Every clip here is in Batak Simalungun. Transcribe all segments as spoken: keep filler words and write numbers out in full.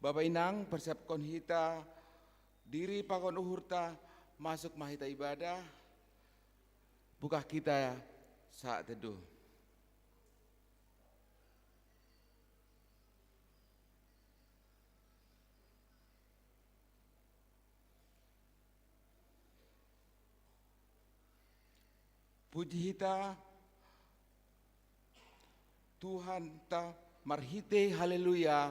Bapa inang, persiapkon hita diri pakon uhurta masuk ma hita ibadah, buka hita saat teduh. Puji hita Tuhan ta marhitei Haleluya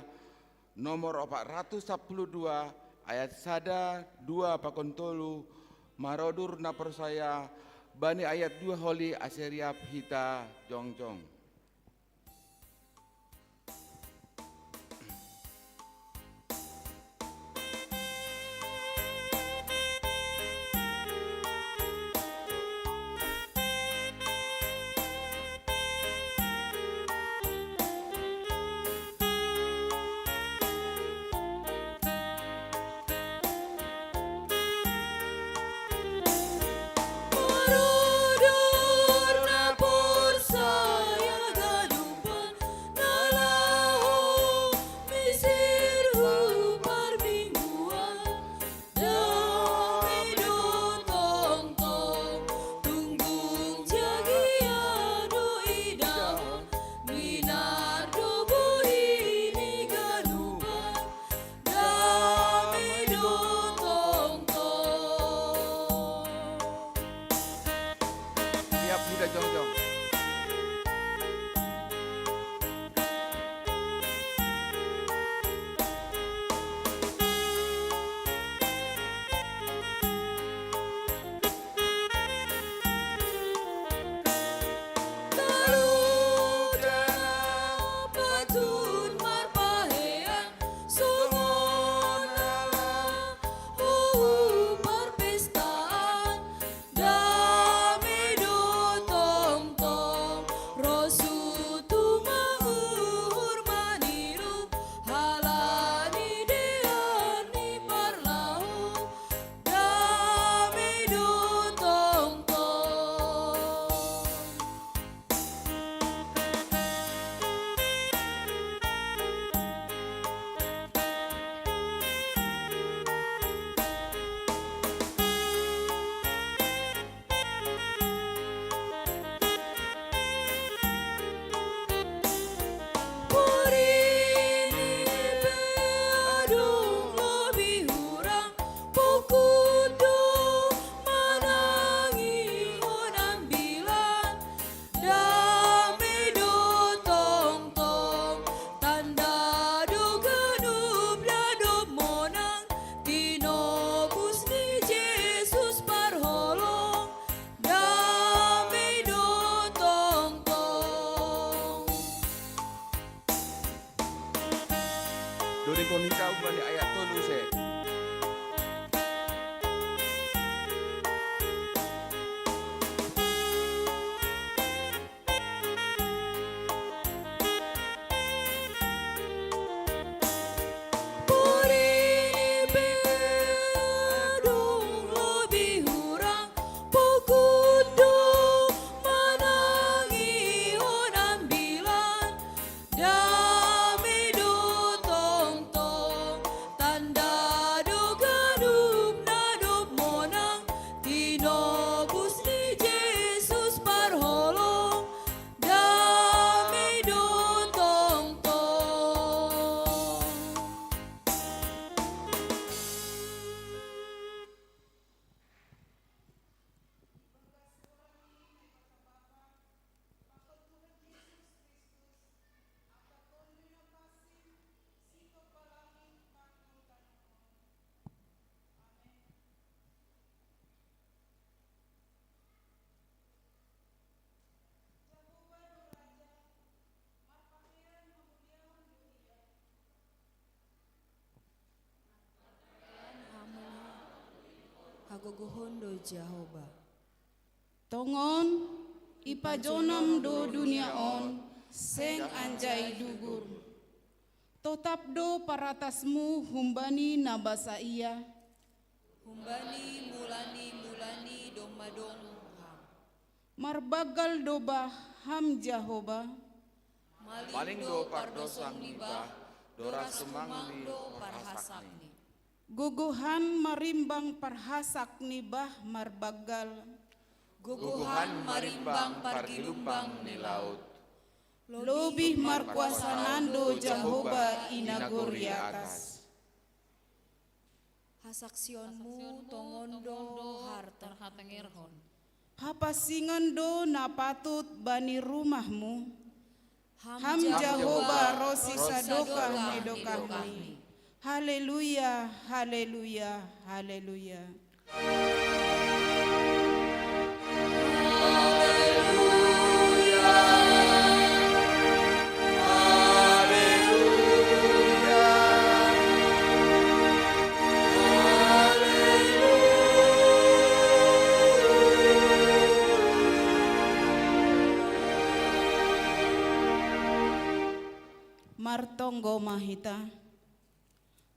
nomor opat ratus sapuluh dua, ayat sada, dua pakon tolu. Marodur na porsaya bani ayat dua holi ase riap hita jongjong. Siap, hita jongjong. Dodengkon hita uban ni ayat tolu se. Hagogohon do Jahowa. Tongon, ipajonam do dunia on, seng anjai dugur. Totap do paratasmu humbani na basa ia. Humbani mulani-mulani domma dong Ham. Marbanggal do bah Ham Jahowa. Maling do pardosang ni bah, Dora sumangni parhasakni. Gogohan marimbang parhasakni bah marbanggal. Gogohan marimbang pargilumbang ni laut. Lobih markuasa nando Jahoba i nagori atas. Hasaksionmu tongon do hartengerhon. Hapasingon do na patut bani rumahmu. Ham Jahoba ronsi sadokah ni dokahmi. Haleluya, haleluya, haleluya. Martonggo ma hita.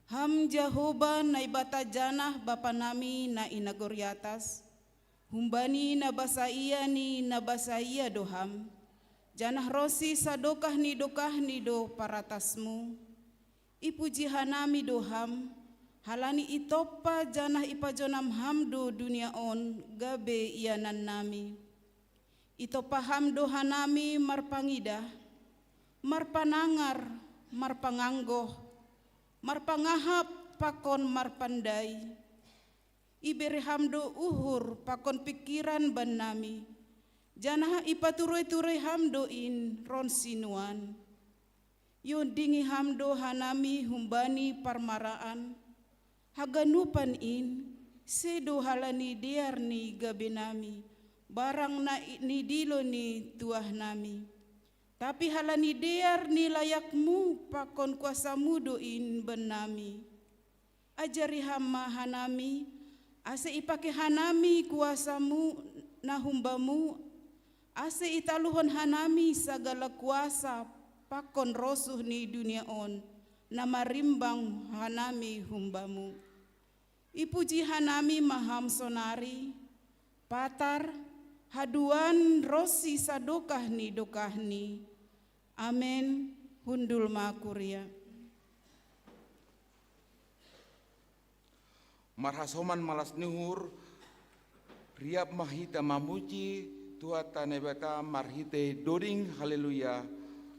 Ham Jahoba Naibata janah Bapa nami na i nagori atas, humbani na basaia ni na basaia do Ham, janah ronsi sadokah ni dokahni do paratasmu. Ipuji hanami do Ham, halani itompa janah ipajonam Ham do dunia on gabe ianan nami. Itompa Ham do hanami marpangidah, marpanangar, marpanganggoh, marpangahap pakon marpandai. Ibere Ham do uhur pakon pingkiran bannami, janah ipaturoi-turoi Ham do in ronsi nuan. Iondingi Ham do hanami humbani parmaraan, haganupan in, sedo halani dear ni gabenami, barang na nidilo ni tuahnami. Tapi halani dear ni layakmu pakon kuasamu do in bannami. Ajari Ham ma hanami, ase ipake hanami kuasamu na humbamu, ase italuhon hanami sagala kuasa pakon rosuh ni dunia on, na marimbang hanami humbamu. Ipuji hanami ma Ham sonari, Patar, haduan ronsi sadokah ni dokahni. Amen. Hundul ma kuria. Marhasoman malas ni uhur, riap ma hita mamuji Tuhanta Naibata marhitei doding haleluya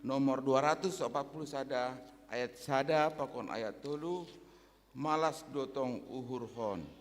nomor dua ratus opat puluh sada, ayat sada pakon ayat tolu. Malas do tong uhurhon.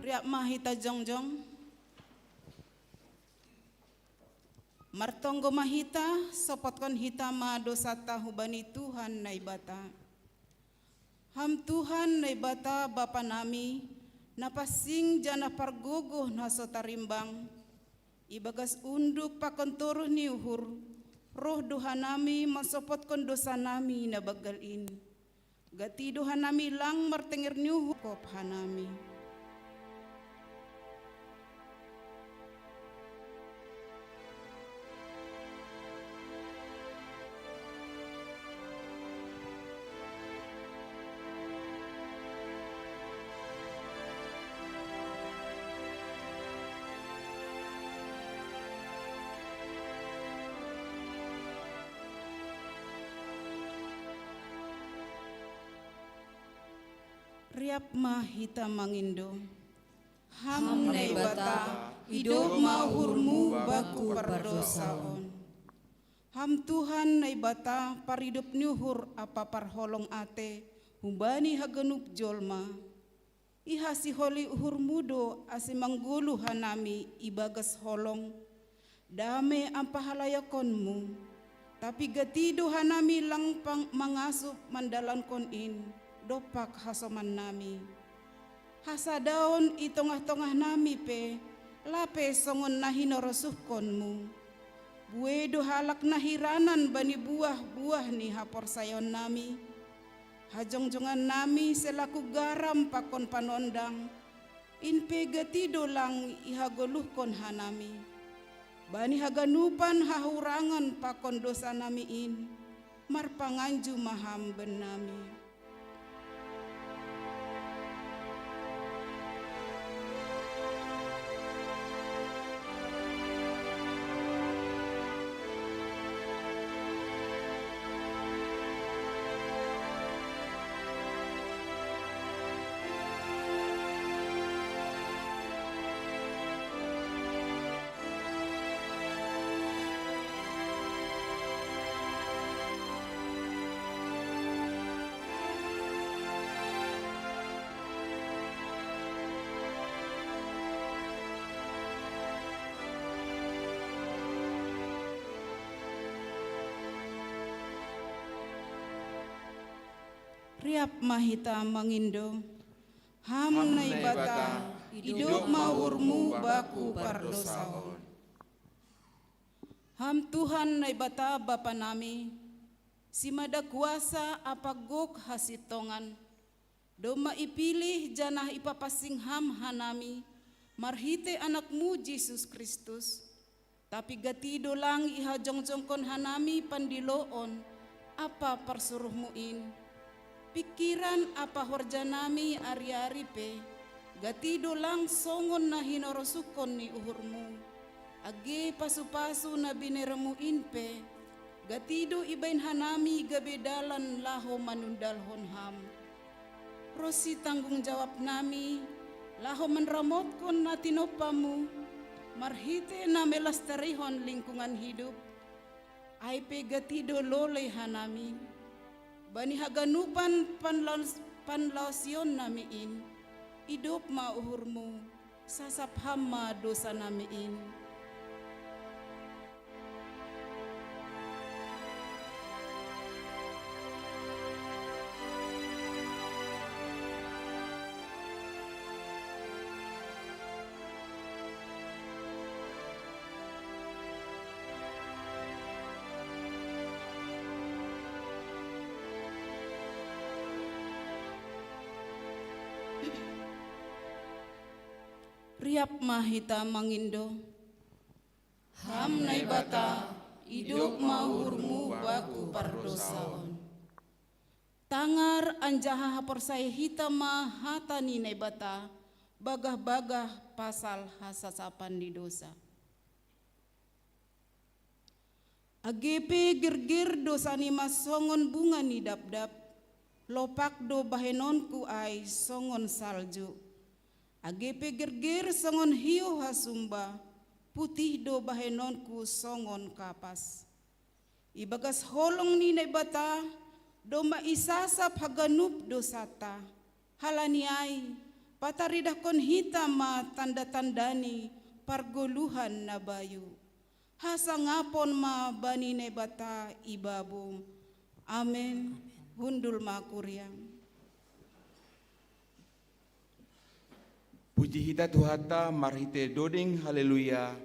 Riap ma hita jongjong. Martonggo ma hita, sopotkon hita ma dosanta hubani Tuhan Naibata. Ham Tuhan Naibata Bapa nami, na pansing janah pargogoh na so tarimbang, ibagas unduk pakon toruh ni uhur, roh do hanami mansopotkon dousa nami na banggal in. Gati do hanami lang martenger ni uhur, kop hanami. Riap ma hita mangindo. Ham Naibata, idop ma uhurmu bangku pardousa on. Ham Tuhan Naibata, paridop ni uhur ampa parholong atei humbani haganup jolma. Ihasiholi uhurmu do ase manggoluh hanami ibagas holong, damei ampa halayakonmu. Tapi gati do hanami lang pang mangasup mandalankon in dompak hasomannami. Hasadaon i tongah-tongahnami pe, lape songon na hinorosuhkonmu. Buei do halak na hiranan bani buah-buah ni haporsayaonnami. Hajongjongannami selaku garam pakon panondang, in pe gati do lang ihagoluhkon hanami. Bani haganupan hahurangan pakon dousanami in, marpanganju ma Ham bennami. Riap ma hita mangindo. Ham Naibata, idop ma uhurmu bangku pardousa on. Ham Tuhan Naibata Bapa nami, simada kuasa ampa gok hasintongan, domma ipilih janah ipapansing Ham hanami marhitei Anakmu Jesus Kristus. Tapi gati do lang ihajongjongkon hanami pandiloon ampa parsuruhmu in. Pingkiran ampa horjanami ari-ari pe, gati do lang songon na hinorosuhkon ni uhurmu. Age pasu-pasu na bineremu in pe, gati do ibahen hanami gabe dalan laho manundalhon Ham. Ronsi tanggung jawabnami, laho manramotkon na tinompamu, marhitei na melastarihon lingkungan hidup, ai pe gati do lolei hanami. Bani haganupan panlaos-, panlaosionnami in, idop ma uhurmu, sasap Ham ma dousanami in. Riap ma hita mangindo. Ham Naibata, idop ma uhurmu bangku pardousa on. Tangar anjaha haporsaya hita ma hata ni Naibata, bagah-bagah pasal hasasapan ni dousa. Age pe gerger dousanima songon bunga ni dapdap, lopak do bahenonku ai songon salju. Age pe gerger songon hiou hasumba, putih do bahenonku songon kapas. Ibagas holong ni Naibata, domma isasap haganup dousanta. Halani ai, pataridahkon hita ma tanda-tanda ni pargoluhan na bayu. Hasangapon ma bani Naibata ibabo. Amen. Hundul ma kuria. Puji hita Tuhanta marhite doding Haleluya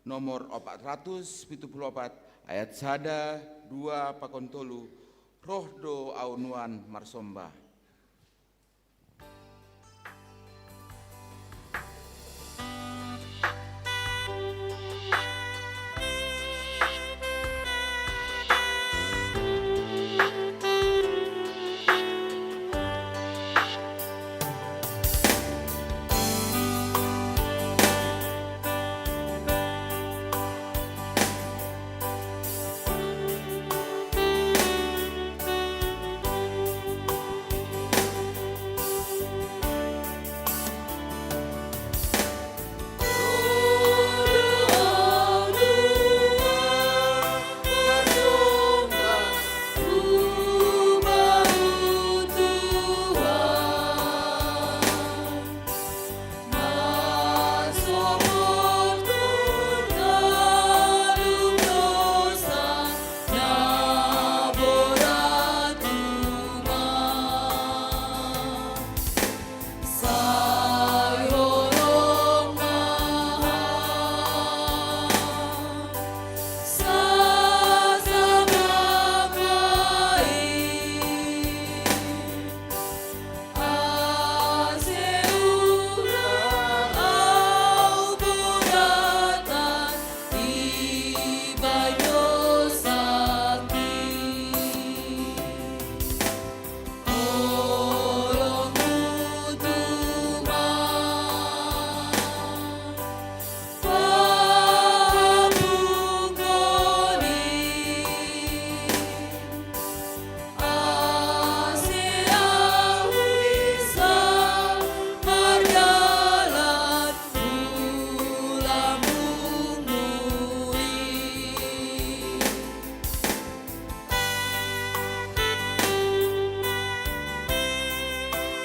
nomor opat ratus pitu puluh opat, ayat sada, dua pakon tolu. Roh do au nuan marsomba.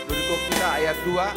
Dodingko kita ayat dua.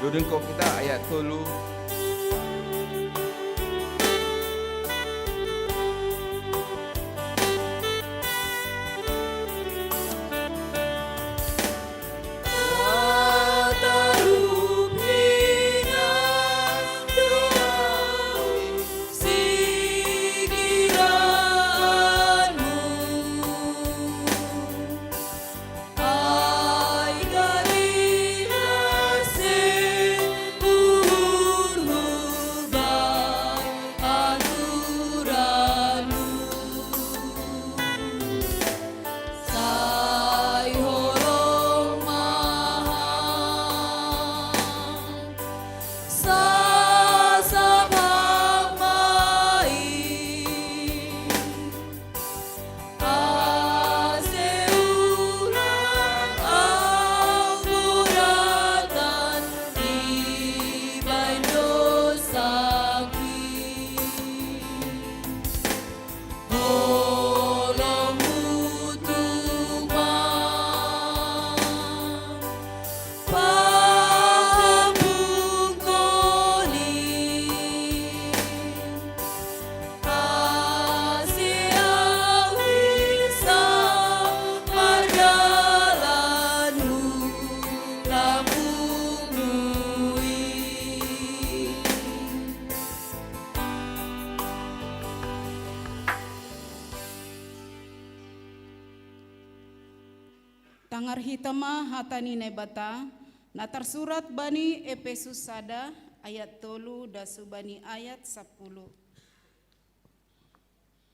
Dodingko kita ayat tolu. Tangar hita ma hata ni Naibata, na tarsurat bani Epesus sada ayat tolu dasu bani ayat sapuluh.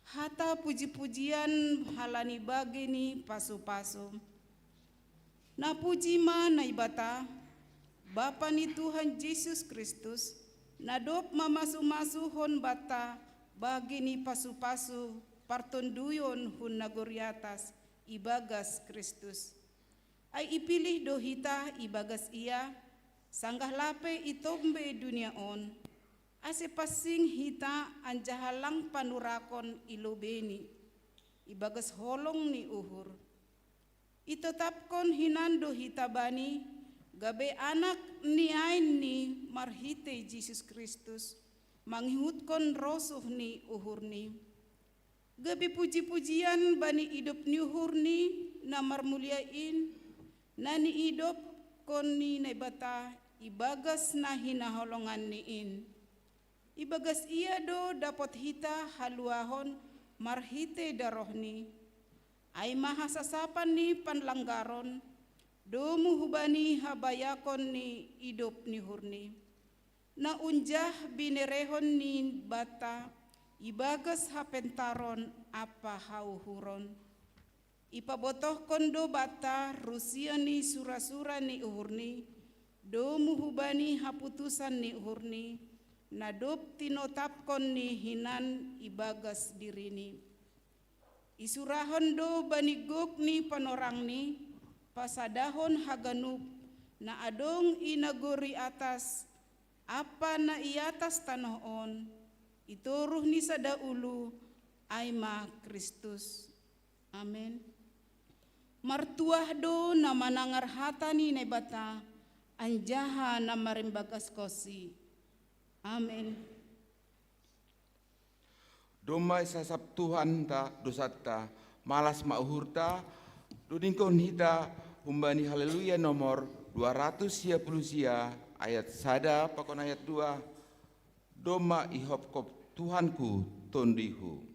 Hata puji-pujian halani bage ni pasu-pasu. Na puji ma Naibata, Bapa ni Tuhan Jesus Kristus, na dob mamasu-masuhon banta bage ni pasu-pasu partonduyon hun nagori atas ibagas Kristus. Ai ipilih do hita ibagas Ia, sanggah lape itombe dunia on, ase pansing hita anjaha lang panurakon i lobeini, ibagas holong ni uhur. Itotapkon hinan do hita Bani, gabe anak ni ainNi marhitei Jesus Kristus, mangihutkon rosuh ni uhurNi. Gabe puji-pujian bani idop ni uhurNi na marmulia in, na niidopkon ni Naibata ibagas na hinaholonganNi in. Ibagas Ia do dapot hita haluahon marhitei darohNi, ai ma hasasapan ni panlanggaron, domu hubani habayakon ni idop ni uhurNi, na unjah binerehon ni banta ibagas hapentaron ampa hauhuron. Ipabotohkon do banta rusia ni sura-sura ni uhurNi, domu hubani haputusan ni uhurNi, na dob tinotapkon ni hinan ibagas diriNi. Isurahon do bani gok ni panorangNi, pasadahon haganup na adong i nagori atas ampa na i atas tanoh on, i toruh ni sada ulu, ai ma Kristus. Amen. Martuah do na manangar hata ni Naibata, anjaha na marimbagaskonsi. Amen. Domma isasap Tuhanta dosanta, malas ma uhurta, dodingkon hita humbani Haleluya nomor dua ratus sia puluh sia, ayat sada pakon ayat dua. Domma ihopkop Tuhanku tondihu.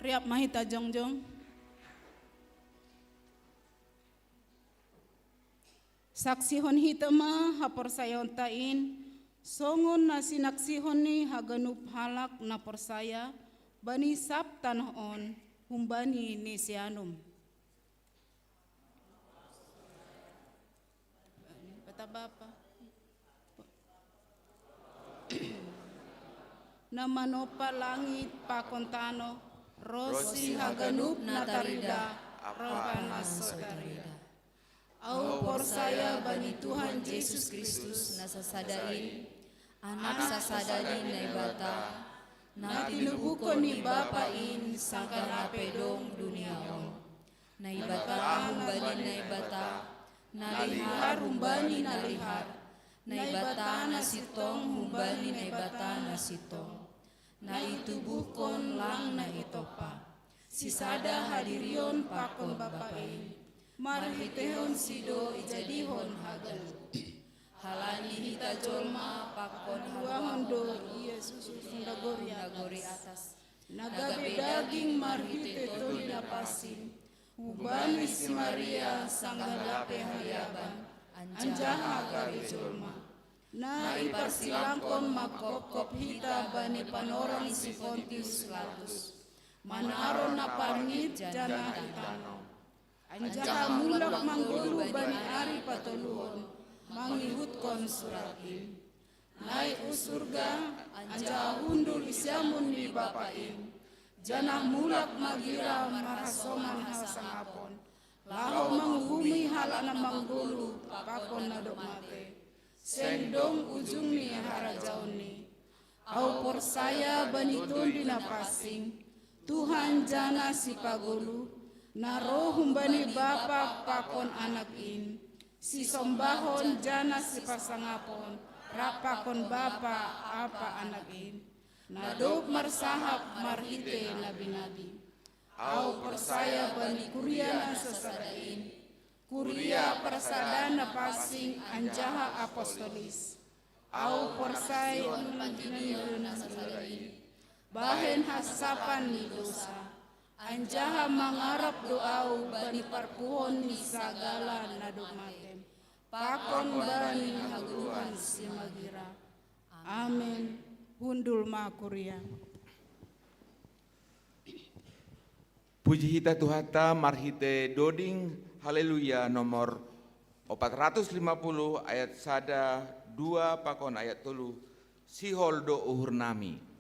Riap ma hita jongjong. Saksihon hita ma haporsayaonta in, songon na sinaksihon ni haganup halak na porsaya bani sab tanoh on, humbani ni si Anum. Bapa na manompa langit pakon tanoh, ronsi haganup na tarida, ampa na so tarida. Ahu porsaya bani Tuhan Jesus Kristus na sasada in, Anak sasada ni Naibata, na tinubuhon ni Bapa in sangkan na pe dong dunia on. Naibata humbani Naibata, na lihar humbani na lihar, Naibata na sintong humbani Naibata na sintong. Na itubuhkon lang na itompa. Sisada hadirion pakon Bapa in, marhiteihon si do ijadihon haganup. Halani hita jolma pakon haluahon do Ia Jesus nagori atas, na gabe daging marhite Tondi Napansing, humbani si Maria sangkan lape haliaban, anjaha gabe jolma. Na iparsilangkon mangkopkop hita bani panorang si Pontius Latus, manaron na parngit janah i tanoh. Anjaha mulak manggoluh bani ari patoluhon, mangihutkon surat in. Naik hu surga, anjaha hundul i siamun ni Bapa in, janah mulak magira marhasoman hasangapon, laho manguhumi halak na manggoluh pakon na dob mate. Seng dong ujung ni harajaonni. Ahu porsaya bani Tondi Napansing, Tuhan janah Sipagoluh, na roh humbani Bapa pakon Anak in, sisombahon janah sipasangapon, rap pakon Bapa ampa Anak in, na dob marsahap marhite nabi-nabi. Ahu porsaya bani kuria na sasada in, kuria parsada na pansing anjaha apostolis. Ahu porsaya bani pandidion na sasada in, bahen hasasapan ni dosa. Anjaha mangarap do ahu bani parpuhon ni sagala na dob mate, pakon bani hagoluhan simagira. Amen. Hundul ma kuria. Puji hita Tuhanta marhite doding Haleluya nomor opat ratus lima puluh, ayat sada, dua pakon ayat tolu. Sihol do uhur nami.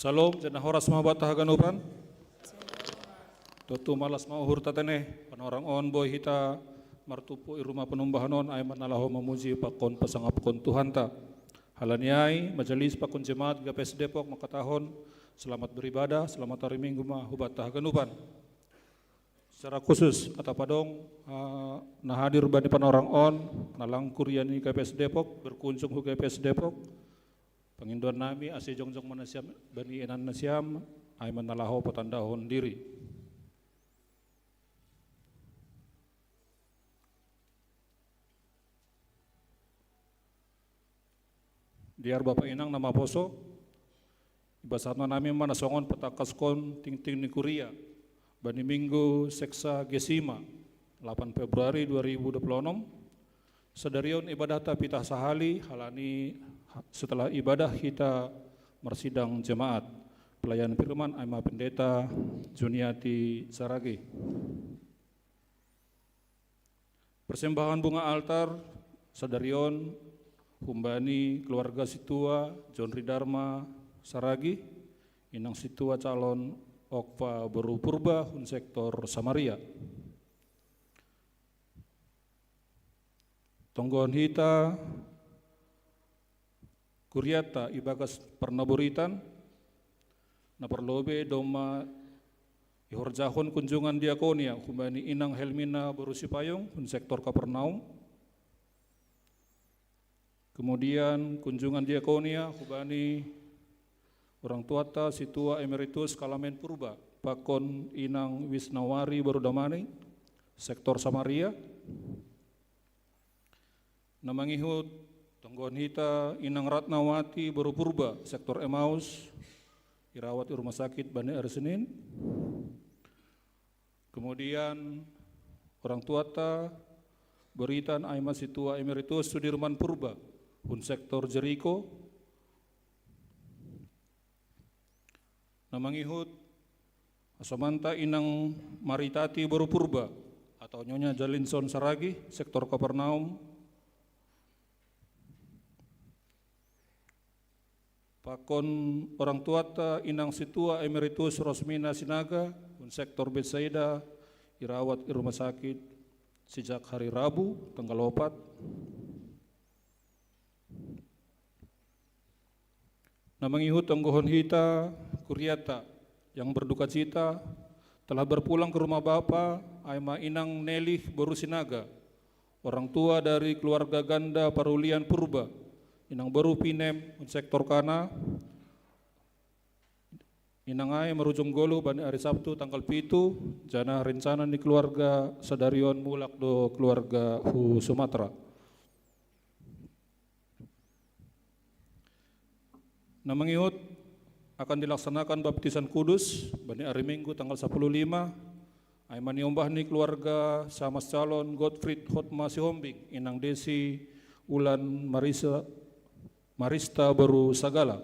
Salom, janah horas ma banta haganupan. Tutu malas ma uhur tatene, panorang on boi hita martumpu i rumah panumbahan on ai ma na laho mamuji pakon pasangapkon Tuhanta. Halani ai, majelis pakon jemaat G P S Depok mangkatahon, selamat beribadah, selamat ari Minggu ma hubanta haganupan. Secara khusus, atap adong, eh, na hadir bani panorang on, na lang kuria ni G P S Depok, berkunjung hu G P S Depok, pangindoan nami ase jongjong ma nasiam bani ianan nasiam, ai ma na laho patandahon diri. Dear Bapa Inang na maposo, ibasahat ma nami ma na songon patangkaskon tingting ni kuria bani Minggu Seksagesima, lapan Februari dua ribu dua puluh enam. Sadari on ibadahta pitah sahali, halani setelah ibadah hita marsidang jemaat. Pelayan firman ai ma Pendeta Juniati Saragi. Persembahan bunga altar sadari on humbani keluarga sintua John Ridarma Saragi, inang sintua calon Okfa boru Purba hun sektor Samaria. Tonggohon hita kuriata ibagas parnaboritan, na parlobei domma ihorjahon kunjungan diakonia humbani inang Helmina boru Sipayung hun sektor Kapernaum. Kemudian kunjungan diakonia humbani orang tuata sintua emeritus Kalamen Purba, pakon inang Wisnawari boru Damani, sektor Samaria. Na mangihut, tonggohon hita inang Ratnawati boru Purba, sektor Emaus, irawat i rumah sakit bani ari Senin. Kemudian orang tuata boritan ai ma sintua emeritus Sudirman Purba, hun sektor Jeriko. Na mangihut, asomanta inang Maritati boru Purba, atau Nyonya Jalinson Saragi, sektor Kapernaum. Pakon orang tuata inang sintua emeritus Rosmina Sinaga, hun sektor Betsaida, irawat i rumah sakit sejak hari Rabu, tanggal opat. Na mangihut tonggohon hita kuriata yang berduka cita telah berpulang ke rumah Bapa, ai ma inang Nelih boru Sinaga, orang tua dari keluarga ganda Parulian Purba, inang boru Pinem, sektor Kana, inang ai marujung goluh bani ari Sabtu tanggal pitu, janah rencana ni keluarga sadari on mulak do keluarga hu Sumatera. Na mangihut akan dilaksanakan baptisan kudus bani ari Minggu tanggal sapuluh lima, ai ma niombah ni keluarga samas calon Gottfried Hotma Sihombing, inang Desi Ulan Marisa, Marista boru Sagala.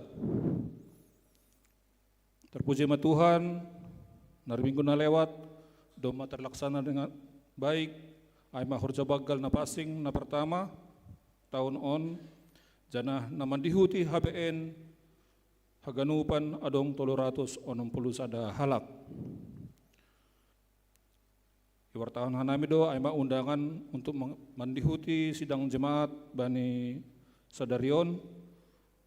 Terpuji ma Tuhan, na ari Minggu na lewat domma terlaksana dengan baik, ai ma horja banggal na pansing na pertama tahun on, janah na mandihuti H B N haganupan adong tolu ratus onom puluh sada halak. Iwartahon hanami do ai ma undangan untuk mang-, mandihuti sidang jemaat bani sadari on,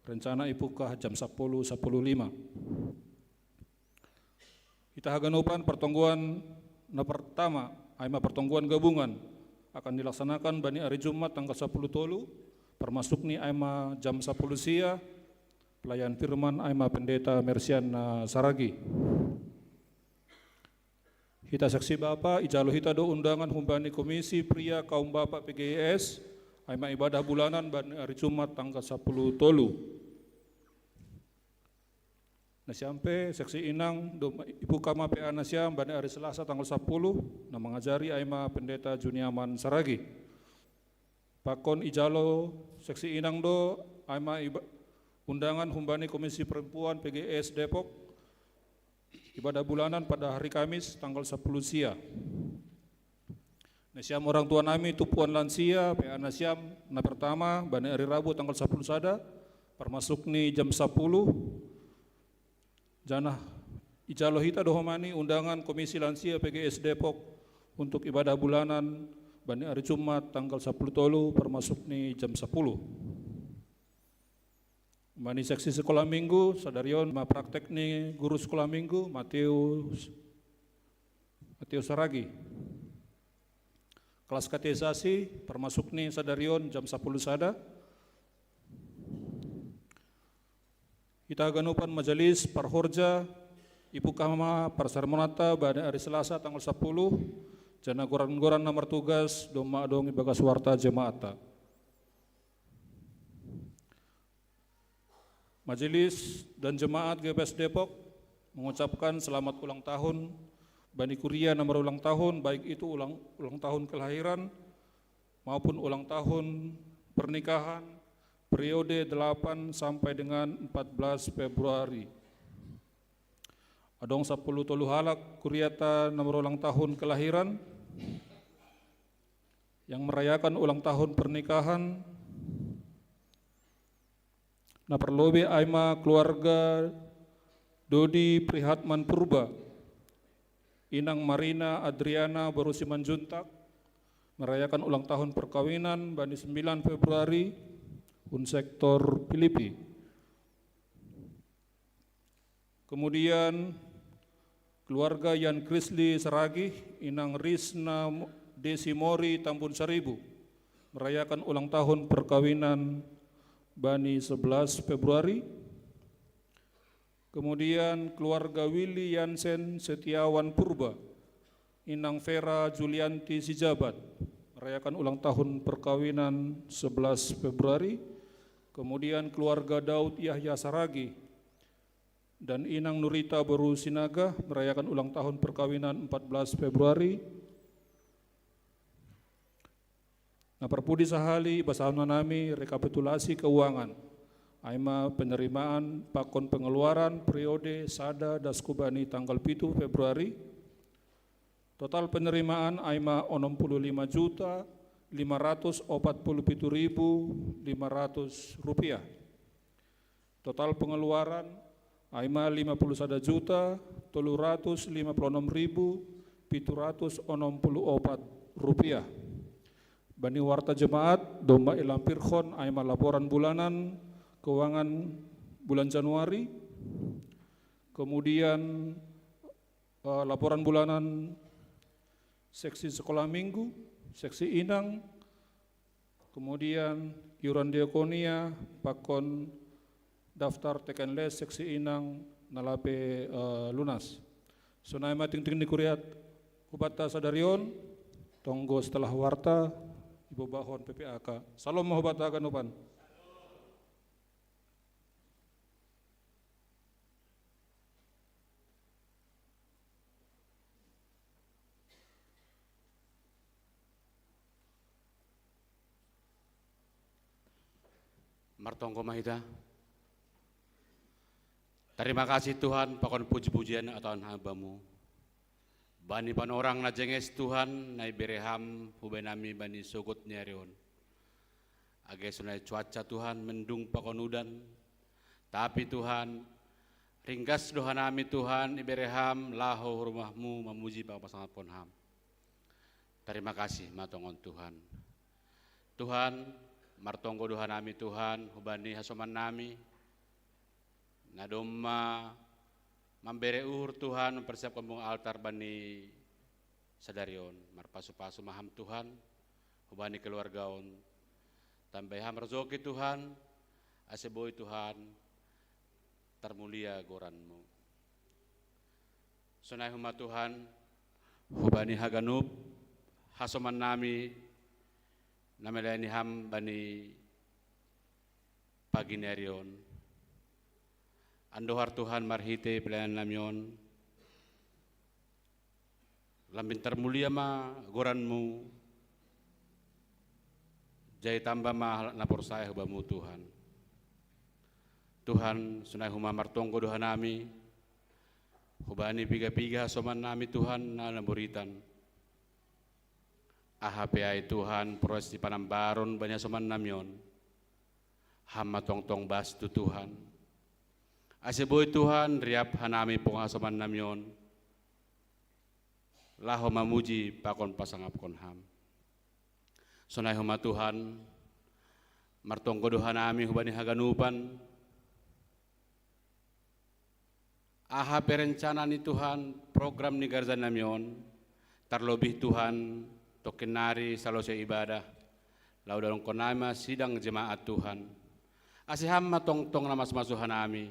rencana ipungkah jam sapuluh, sapuluh lima. Hita haganupan pertonggoan na pertama, ai ma pertonggoan gabungan, akan dilaksanakan bani ari Jumat tanggal sapuluh tolu, parmasuk ni ai ma jam sapuluh sia, pelayan firman ai ma Pendeta Mersian na Saragi. Hita saksi Bapa, ijalo hita do undangan humbani Komisi Pria Kaum Bapa P G I S, ai ma ibadah bulanan bani ari Jumat tanggal sapuluh tolu. Nasiam pe, saksi inang, domma ipungkah ma P A nasiam bani ari Selasa tanggal sapuluh, na mangajari ai ma Pendeta Juniaman Saragi. Pakon ijalo saksi inang do, ai ma iba-, undangan humbani Komisi Perempuan P G S Depok, ibadah bulanan pada hari Kamis tanggal sapuluh sia. Nasiam orang tua nami tumpuan lansia, P A nasiam na pertama, bani ari Rabu tanggal sapuluh sada, parmasuk ni jam sapuluh, Janah ijalo hita dohomani undangan Komisi Lansia P G S Depok untuk ibadah bulanan bani ari Jumat tanggal sapuluh tolu, parmasukni jam sapuluh. Mani seksi sekolah minggu, sadarion ma praktek ni guru sekolah minggu, Matius, Matius Saragi. Kelas katekisasi, parmasukni sadarion jam sapuluh sada. Hita haganupan majelis parhorja, ipungkah ma parsermonanta bani ari Selasa tanggal sapuluh, janah goran-goran na martugas domma adong ibagas warta jemaatta. Majelis dan jemaat G P S Depok mengucapkan selamat ulang tahun bani kuria na marulang tahun, baik itu ulang, ulang tahun kelahiran maupun ulang tahun pernikahan periode delapan sampai dengan empat belas Februari. Adong sapuluh tolu halak kuriata na marulang tahun kelahiran yang merayakan ulang tahun pernikahan. Na parlobei ai ma keluarga Dodi Prihatman Purba, inang Marina Adriana baru Simanjuntak, merayakan ulang tahun perkawinan bani sembilan Februari, un sektor Pilipi. Kemudian keluarga Yan Krisli Saragih, inang Risna Desi Mori Tambun Saribu, merayakan ulang tahun perkawinan bani sebelas Februari. Kemudian keluarga Willy Yansen Setiawan Purba, inang Vera Julianti Sijabat, merayakan ulang tahun perkawinan sebelas Februari. Kemudian keluarga Daud Yahya Saragih dan inang Nurita Boru Sinaga merayakan ulang tahun perkawinan empat belas Februari. Na parpudi sahali, ibasahon hanami rekapitulasi keuangan, ai ma penerimaan pakon pengeluaran periode sada das hubani tanggal pitu Februari. Total penerimaan ai ma onom puluh lima juta lima ratus opat puluh pitu ribu lima ratus rupiah. Total pengeluaran ai ma lima puluh sada juta tolu ratus lima puluh onom ribu pitu ratus onom puluh opat rupiah. Bani warta jemaat domma ilampirhon ai ma laporan bulanan keuangan bulan Januari, kemudian eh, laporan bulanan seksi sekolah minggu, seksi inang, kemudian iuran diakonia, pakon daftar teken les seksi inang na lape eh, lunas. Sonai ma tingting ni kuriat hubanta sadarion, tonggo setelah warta ibobahon P P A K. Salom ma hubanta haganupan. Martonggo ma hita. Tarima kasih Tuhan, pakon puji-pujian ataon hamba-Mu. Bani panorang na jenges Tuhan, na ibere Ham hubaen nami bani sogot ni ari on. Age sonai cuaca Tuhan mendung pakon udan, tapi Tuhan, ringgas do hanami Tuhan ibere Ham laho hu rumah-Mu mamuji pamasangapkon Ham. Tarima kasih ma tongon Tuhan. Tuhan, martonggo do hanami Tuhan hubani hasoman nami, na domma mambere uhur Tuhan, mempersiapkan bunga altar bani sadari on. Marpasu-pasu ma Ham Tuhan hubani keluarga on. Tambai Ham rejoki Tuhan, ase boi Tuhan tarmulia goran-Mu. Sonai homa Tuhan, hubani haganup hasoman nami na melayani Ham bani pagi ni ari on. Andohar Tuhan marhitei pelayanan nami on, lambin tarmulia ma goran-Mu, jai tamba ma halak na porsaya hubamu Tuhan. Tuhan, sonai homa martonggo do hanami hubani piga-piga hasoman nami Tuhan na namboritan. Aha pe ai Tuhan proses ni panambaron bani hasoman nami on, Ham ma tongtong bastu Tuhan. Ase boi Tuhan riap hanami ponghasoman nami on, laho mamuji pakon pasangapkon Ham. Sonai homa Tuhan, martonggo do hanami hubani haganupan, aha pe rencana ni Tuhan, program ni gareja nami on, tarlobih Tuhan, tongkin nari salose ibadah, laho dalankon nami ma sidang jemaat Tuhan. Ase Ham ma tongtong na mamasu-masu hanami,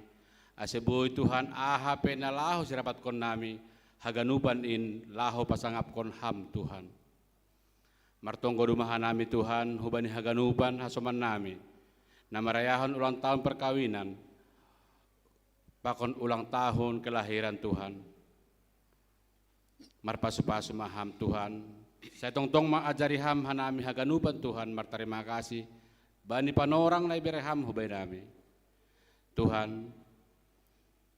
ase boi Tuhan aha pe na laho sirapatkon nami, haganupan in laho pasangapkon Ham Tuhan. Martonggo do ma hanami Tuhan, hubani haganupan hasoman nami, na marayahon ulang tahun perkawinan, pakon ulang tahun kelahiran Tuhan. Marpasu-pasu ma Ham Tuhan, sai tongtong ma ajari Ham hanami haganupan Tuhan martarima kasih, bani panorang na ibere Ham hubani nami. Tuhan,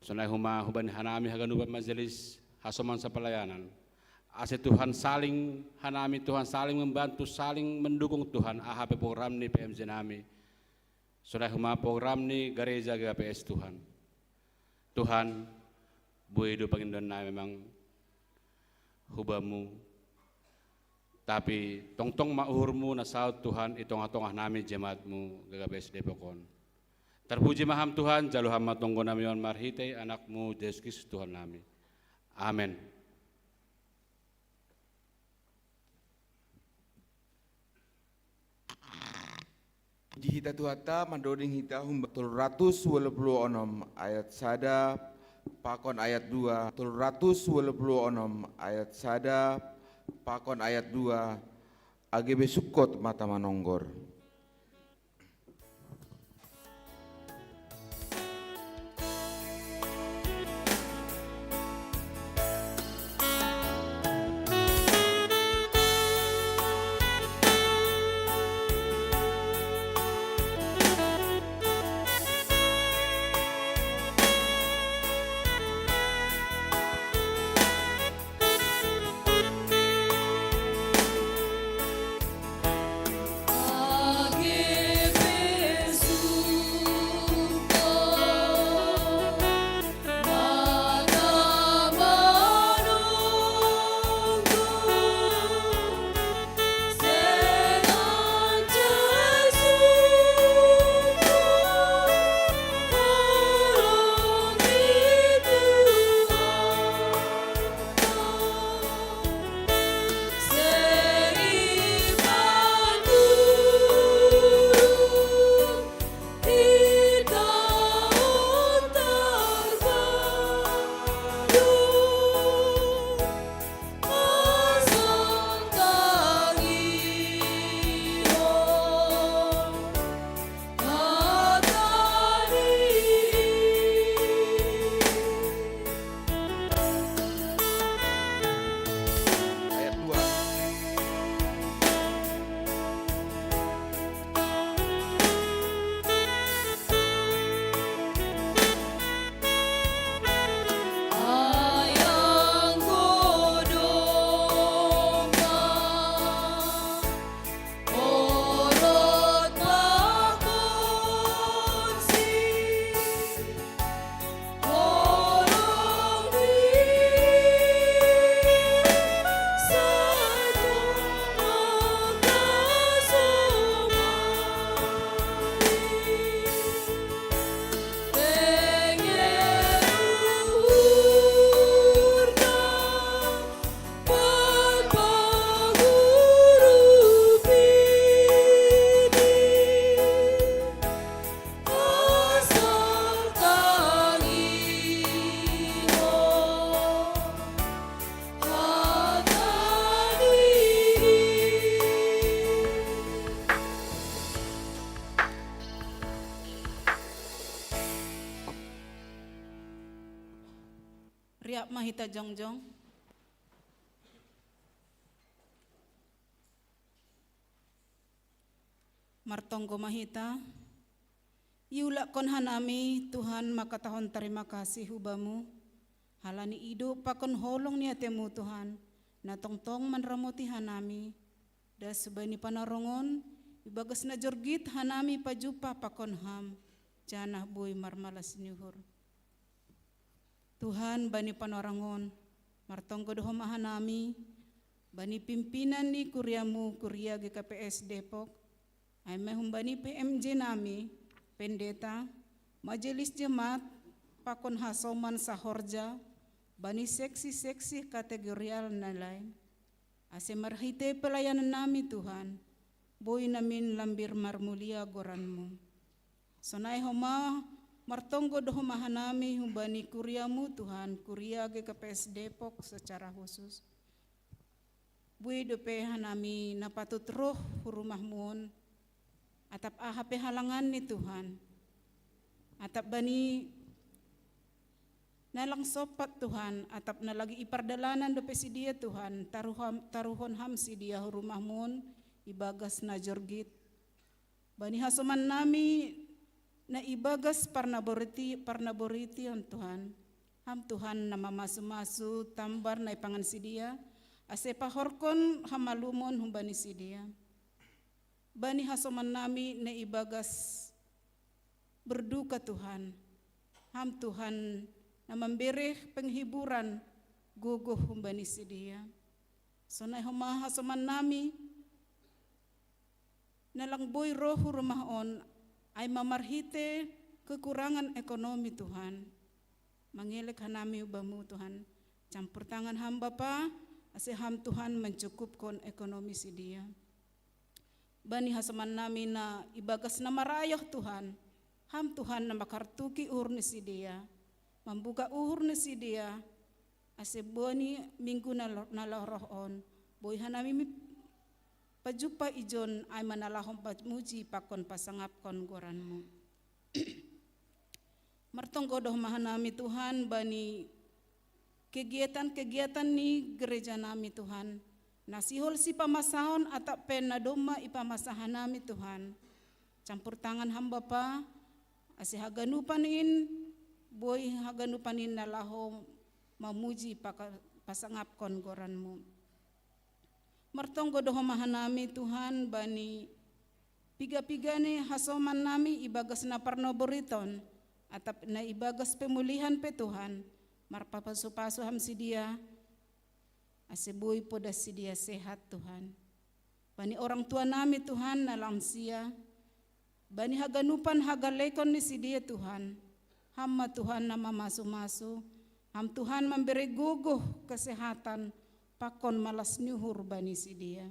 sonai homa hubani hanami haganupan majelis, hasoman sapelayanan. Ase Tuhan saling, hanami Tuhan saling membantu, saling mendukung Tuhan, aha pe program ni P M J nami. Sonai homa program ni gareja G K P S Tuhan. Tuhan, boi do pangidoan nami memang hu Bamu, tapi tongtong ma uhur-Mu na saut Tuhan i tongah-tongah nami jemaat-Mu G K P S Depok on. Tarpuji ma Ham Tuhan, jalo Ham ma tonggo nami on marhitei Anak-Mu Jesus Kristus Tuhan nami. Amen. Puji hita Tuhanta, mandoding hita humbak tolu ratus walu puluh onom ayat sada, pakon ayat dua, tolu ratus walu puluh onom ayat sada, pakon ayat dua, age be sungkot ma tamanonggor. Ayat dua. Riap ma hita jongjong. Martonggo ma hita. Iulakkon hanami, Tuhan, mangkatahon tarima kasih hu Bamu, halani idop pakon holong ni atei-Mu, Tuhan, na tongtong manramoti hanami, das bani panarongon, ibagas na jorgit hanami pajumpah pakon Ham, janah boi marmalas ni uhur. Tuhan, bani panorangon, martonggo do homa hanami, bani pimpinan ni kuriamu, kuria G K P S Depok, ai ma humbani P M J nami, pendeta, majelis jemaat, pakon hasoman sahorja, bani seksi-seksi kategorial na lain. Ase marhite pelayanan nami Tuhan, boi namin lambir marmulia goranmu. Sonai homa martonggo do homa hanami humbani kuriamu Tuhan, kuria G K P S Depok secara khusus. Boi dope hanami na patut roh hu rumahmun, atap aha pe halangan ni Tuhan. Atap bani na lang sopat Tuhan, atap na lagi ipardalanan dope sidia Tuhan, taruham, taruhon ham sidia hu rumahmun, ibagas na jorgit. Bani hasoman nami na ibagas parnaboriti, parnaborition Tuhan. Ham Tuhan na mamasu-masu tambar na ipangan sidia, ase pahorkon hamalumon humbani sidia. Bani hasoman nami na ibagas berduka Tuhan. Ham Tuhan na mambere penghiburan gogoh humbani sidia. Sonai homa hasoman nami, na lang boi roh hu rumah on, ai ma marhite kekurangan ekonomi Tuhan. Mangelek hanami hu bamu Tuhan. Campur tangan ham Bapa, ase ham Tuhan mencukupkon ekonomi sidia. Bani hasoman nami na ibagas na marayoh Tuhan. Ham Tuhan na makartuki uhur ni sidia. Mambuka uhur ni sidia. Ase bani minggu na lo-, na laho roh on. Boi hanami mi-, pajumpa ijon ai ma na laho pamuji pakon pasangapkon goranmu. Martonggo do homa hanami Tuhan bani kegiatan-kegiatan ni gereja nami Tuhan. Na sihol sipamasahon atap pe na domma ipamasaha nami Tuhan. Campur tangan ham Bapa, ase haganupan in, boi haganupan in na laho mamuji paka-, pasangapkon goranmu. Martonggo do homa hanami Tuhan bani piga-piga ni hasoman nami ibagas na parnaboriton, atap na ibagas pemulihan pe Tuhan, marpapasu-pasu ham sidia, ase boi poda sidia sehat Tuhan. Bani orang tua nami Tuhan na lansia, bani haganupan hagalekon ni sidia Tuhan. Ham ma Tuhan na mamasu-masu, ham Tuhan mambere gogoh kesehatan, pakon malas ni uhur bani sidia.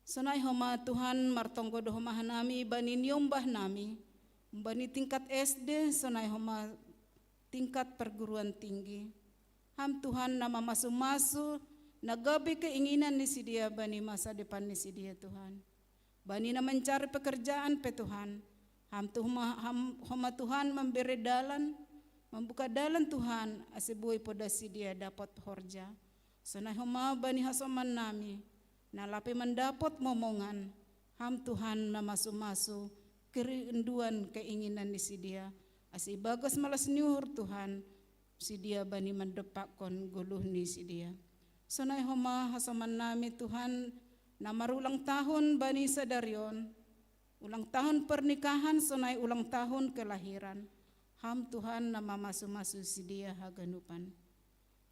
Sonai homa Tuhan martonggo do homa hanami bani niombah nami, bani tingkat S D, sonai homa tingkat perguruan tinggi. Ham Tuhan na mamasu-masu, na gabe keinginan ni sidia bani masa depan ni sidia Tuhan. Bani na mencari pekerjaan pe Tuhan. Ham tu homa, ham, homa Tuhan mambere dalan, mambuka dalan Tuhan, ase boi poda sidia dapot horja. Sonai homa bani hasoman nami, na lape mandapot momongan, ham Tuhan na masu-masu, kerinduan keinginan ni sidia, ase ibagas malas ni uhur Tuhan, sidia bani mandepakkon goluh ni sidia. Sonai homa hasoman nami Tuhan, na marulang tahun bani sadari on, ulang tahun pernikahan sonai ulang tahun kelahiran, ham Tuhan na mamasu-masu sidia haganupan.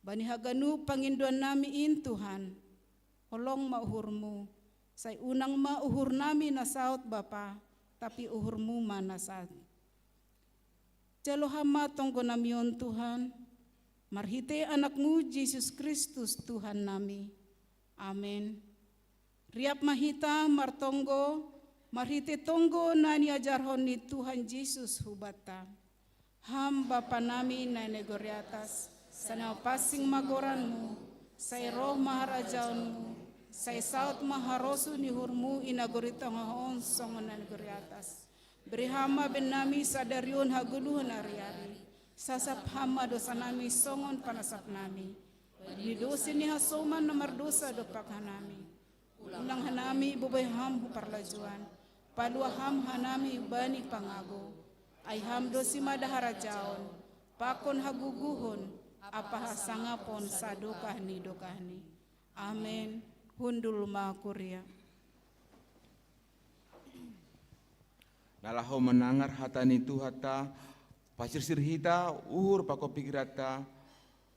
Bani haganup pangindoan nami in Tuhan, holong ma uhurmu, sai unang ma uhur nami na saut Bapa, tapi uhurmu ma na saut. Jalo ham ma tonggo nami on Tuhan, marhite Anakmu Jesus Kristus Tuhan nami. Amen. Riap ma hita martonggo, marhite tonggo na niajarhon ni Tuhan Jesus hubanta. Ham Bapa nami na i nagori atas, sai na pansing ma goranmu, sai roh ma harajaonmu, sai saut ma harosuh ni uhurmu i nagori tonga on songon na i nagori atas. Bere ham ma baen nami sadari on hagoluhan ari-ari. Sasap ham ma dosa nami songon panasap nami bani dosa ni hasoman na mardosa dompak hanami. Unang hanami ibebere ham hu parlajuan. Palua ham hanami bani pangago. Ai ham do simada harajaon, pakon hagogohon, ampa hasangapon sadokah ni dokahni. Amen. Hundul ma kuria. Na laho manangar hata ni Tuhanta, Pasirsir hita uhur pakon pikiranta,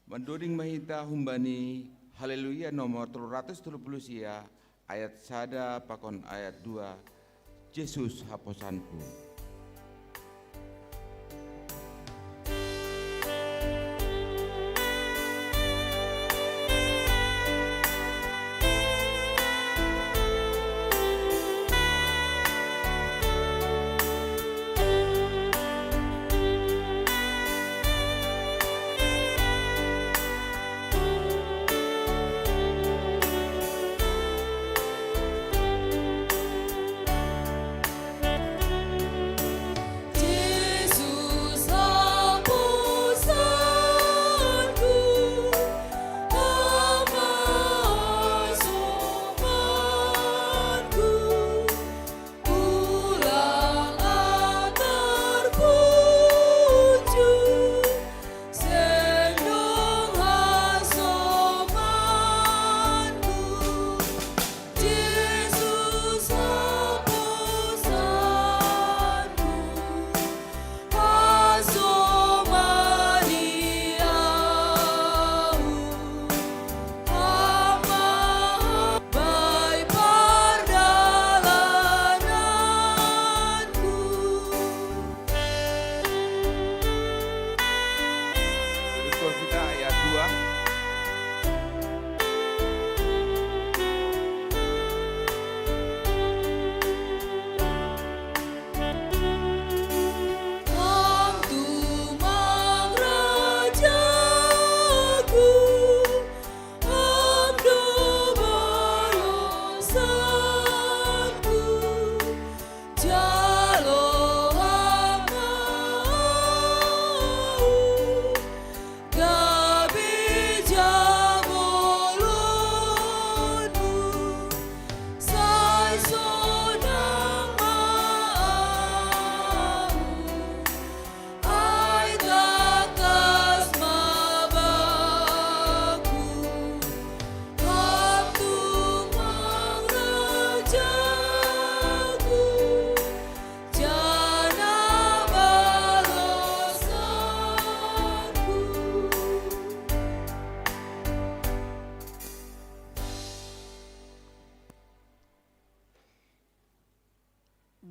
mandoding ma hita humbani Haleluya nomor tolu ratus tolu puluh sia, ayat sada pakon ayat dua. Jesus haposanku.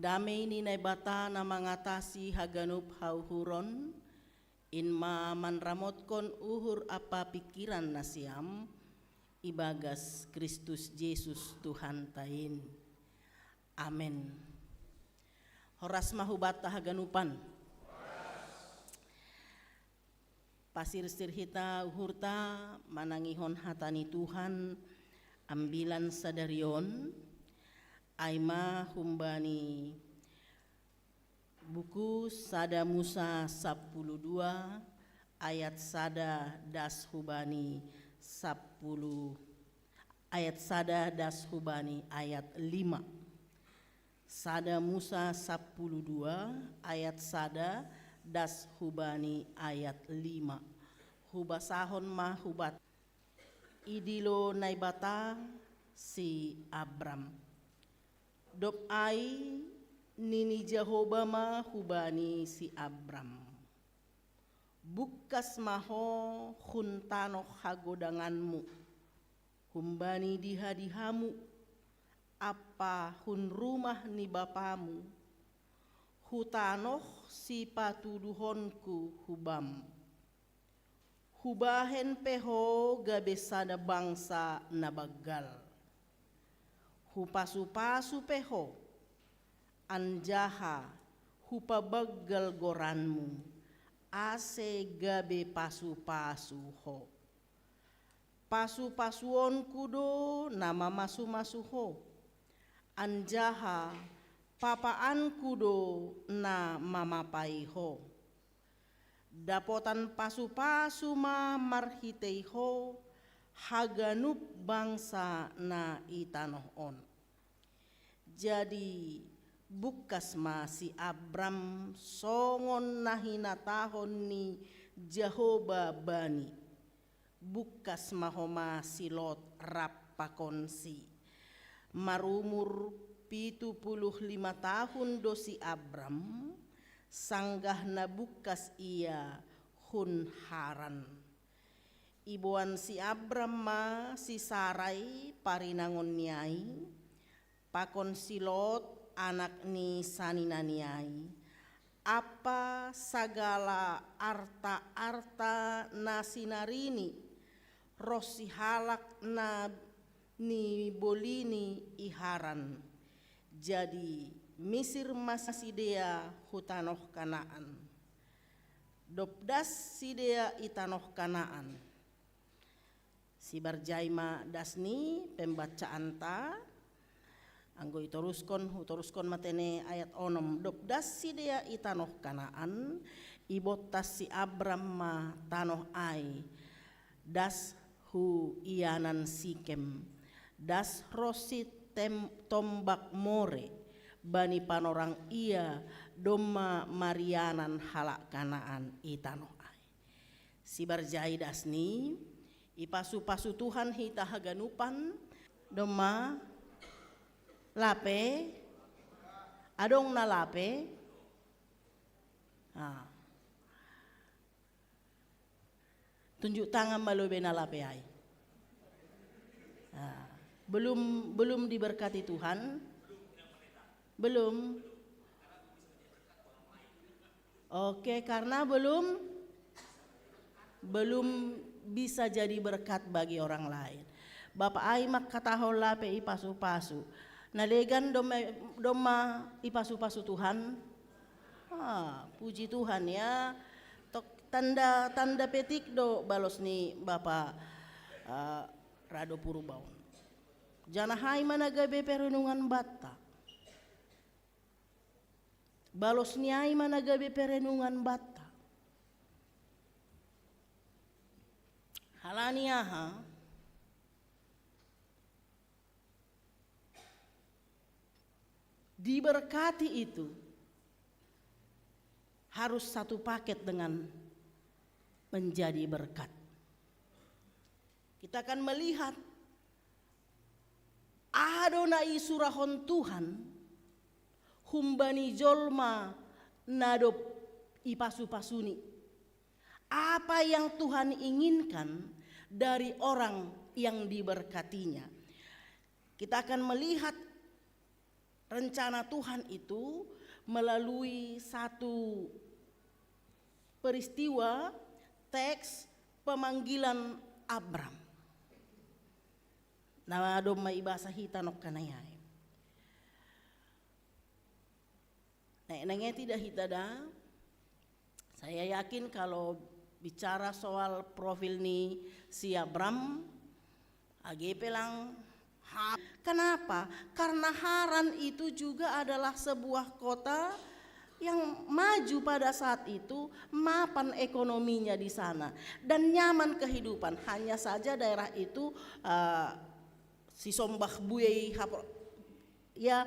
Damei ni Naibata na mangatasi haganup hauhuron, in ma manramotkon uhur ampa pingkiran nasiam ibagas Kristus Jesus Tuhanta in. Amen. Horas ma hubanta haganupan. Pasirsir hita uhurta manangihon hata ni Tuhan ambilan sadari on, ai ma humbani buku sada Musa sapuluh dua ayat sada das hubani sapuluh, ayat sada das hubani ayat lima. Sada Musa sapuluh dua ayat sada das hubani ayat lima. Hubasahon ma hubat. Idilo Naibata si Abram. Dob ai nini Jahoba ma hubani si Abram: Bungkas ma ho hun tanoh hagodanganmu, humbani dihadihamu, ampa hun rumah ni bapamu, hu tanoh sipatuduhonku hubam. Hubahen pe ho gabe sada bangsa na banggal. Hupasupasu pe ho, anjaha hupabanggal goranmu, ase gabe pasupasu ho. Pasupasuonku do na mamasumasu ho, anjaha papaanku do na mamapai ho. Dapotan pasupasu ma marhitei ho haganup bangsa na i tanoh on. Jadi bungkas ma si Abram songon na hinatahon ni Jahoba bani. Bungkas ma homa si Lot rap pakonsi. Marumur pitu puluh lima tahun do si Abram, Sanggah na bungkas ia hun Haran, iboan si Abram ma si Sarai parinangon ni ai, pakon si Lot anak ni sanina ni ai, ampa sagala arta-arta na sinarini, ronsi halak na nibolini i Haran. Jadi misir ma sidea hu tanoh Kanaan. Dob das sidea i tanoh Kanaan. Sibarjai ma das ni pembacaanta, anggo itoruskon, hutoruskon ma tene ayat onom. Dob das sidea i tanoh Kanaan, ibontas si Abram ma tanoh ai, das hu ianan Sikem, das ronsi tem-, tombak More, bani panorang ia domma marianan halak Kanaan i tanoh ai. Sibarjai das ni, ipasu-pasu Tuhan hita haganupan, domma lape, adong na lape. Ah. Tunjuk tangan ma lobei na lape ai. Ah. Belum, belum diberkati Tuhan? Belum. Oke, karena belum, belum bisa jadi berkat bagi orang lain. Bapa ai mangkatahon lape ipasu-pasu. Na legan domma, domma ipasu-pasu Tuhan? Ah, puji Tuhan ya. Tok, tanda, tanda petik do balos ni Bapa, ah, Rado Purbaon. Janah ai ma na gabe perenungan banta. Balos ni ai ma na gabe perenungan banta. Halani aha? Diberkati itu harus satu paket dengan menjadi berkat. Kita akan melihat aha do na isurahon Tuhan humbani jolma na dob ipasu-pasuni. Apa yang Tuhan inginkan dari orang yang diberkatinya? Kita akan melihat rencana Tuhan itu melalui satu peristiwa, teks pemanggilan Abram. Na domma ibasa hita nongkanai ai. Naeng-naeng tidak hita da? Saya yakin kalau bicara soal profil ni si Abram, age pe lang ha-, kenapa? Karena Haran itu juga adalah sebuah kota yang maju pada saat itu, mapan ekonominya di sana, dan nyaman kehidupan. Hanya saja daerah itu, eh, sisombah buei hapro-, ya,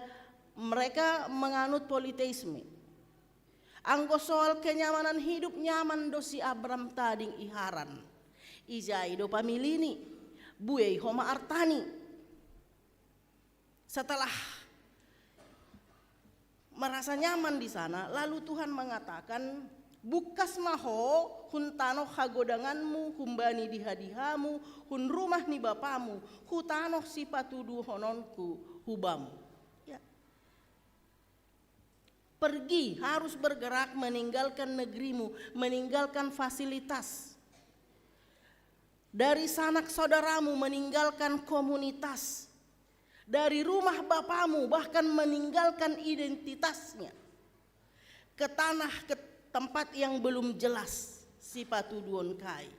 mereka menganut politeisme. Anggo soal kenyamanan hidup, nyaman do si Abram tading i Haran. Ijai do pamilini, buei homa artani. Setelah merasa nyaman di sana, lalu Tuhan mengatakan, "Bungkas ma ho hun tanoh hagodanganmu, humbani diha-dihamu, hun rumah ni bapamu, hu tanoh sipatuduhononku hu bamu." Ya. Pergi, harus bergerak meninggalkan negerimu, meninggalkan fasilitas. Dari sanak saudaramu, meninggalkan komunitas. Dari rumah bapamu, bahkan meninggalkan identitasnya. Ke tanah, ke tempat yang belum jelas sipatuduhon kai.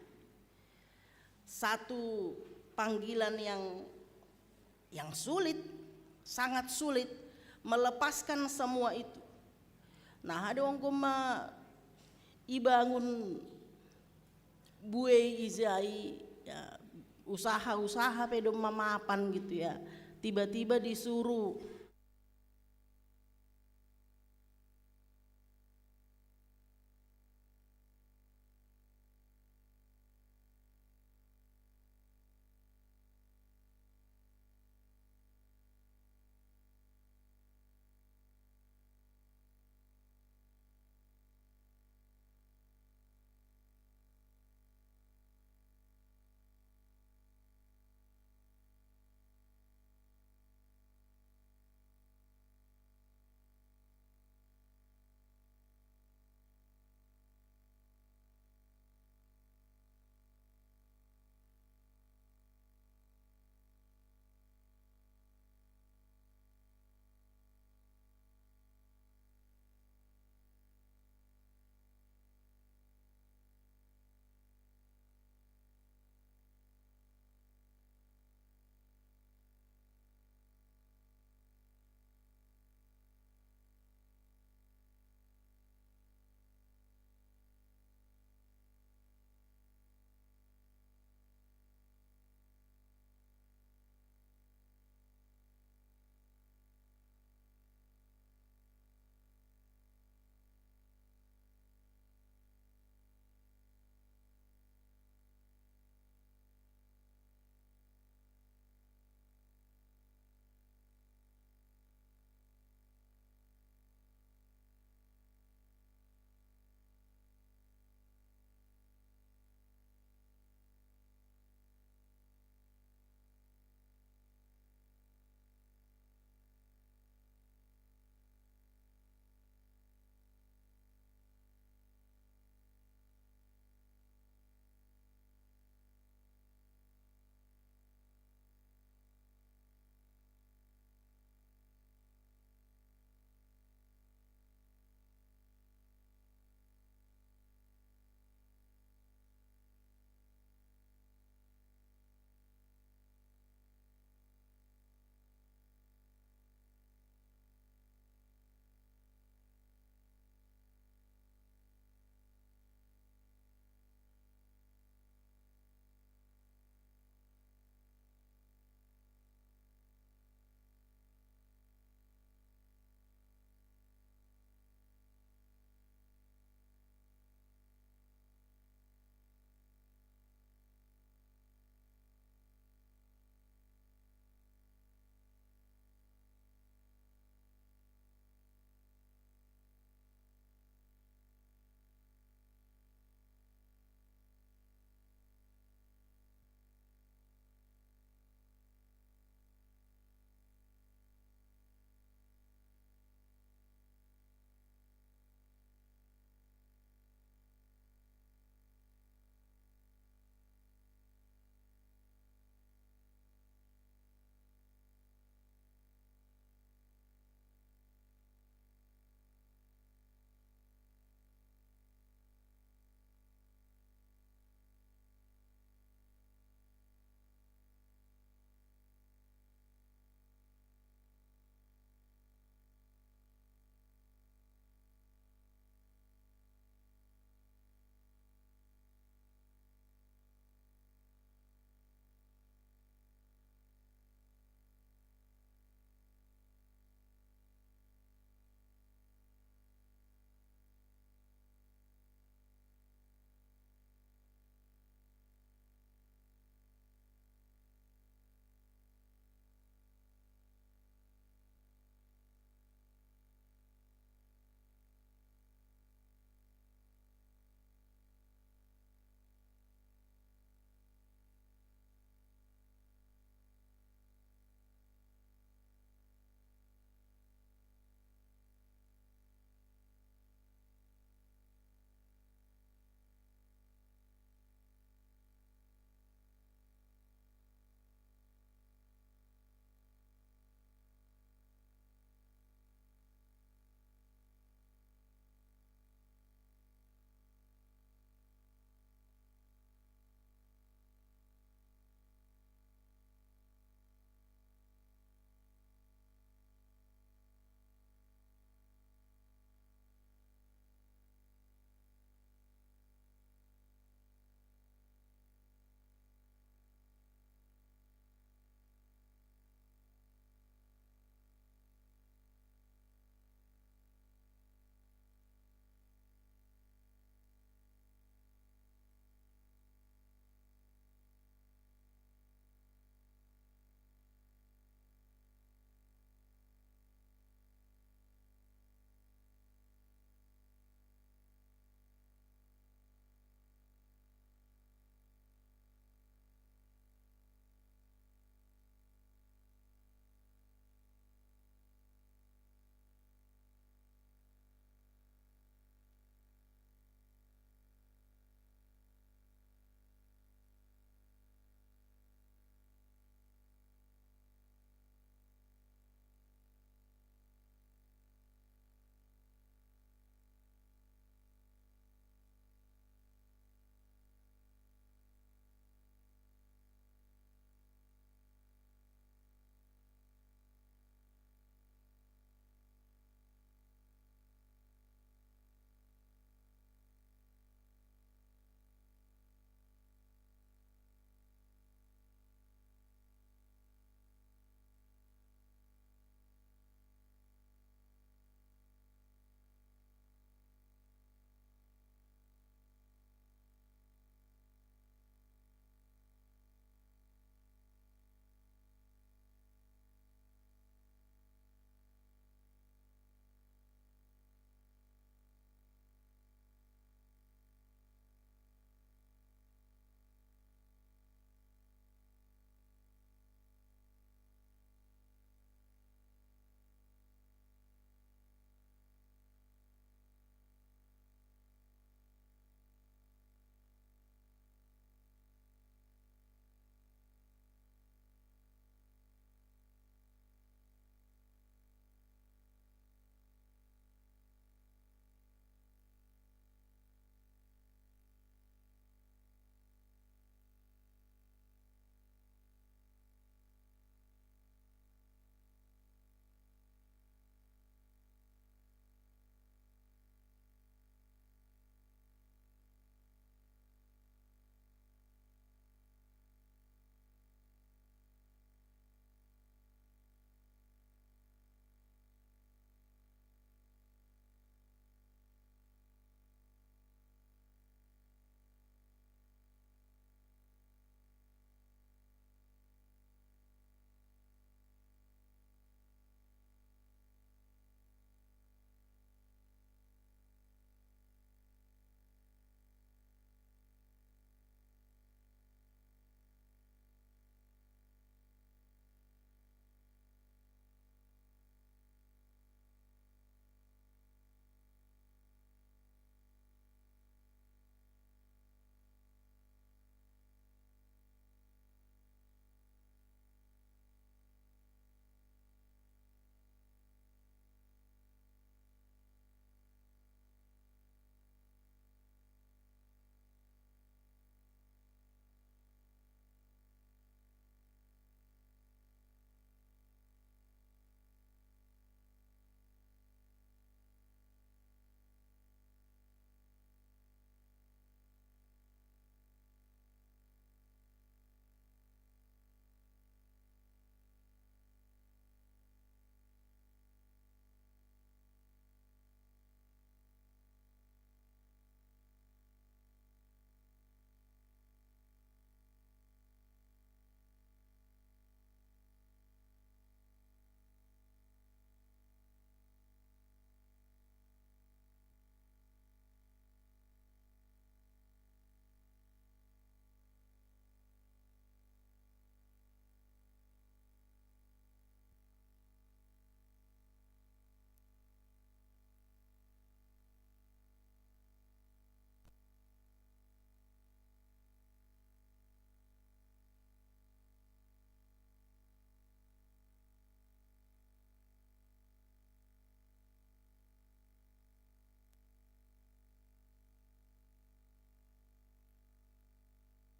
Satu panggilan yang, yang sulit, sangat sulit melepaskan semua itu. Nah, adong anggo ma ibangun buei ijai, ya, usaha-usaha pe domma mapan gitu ya. Tiba-tiba disuruh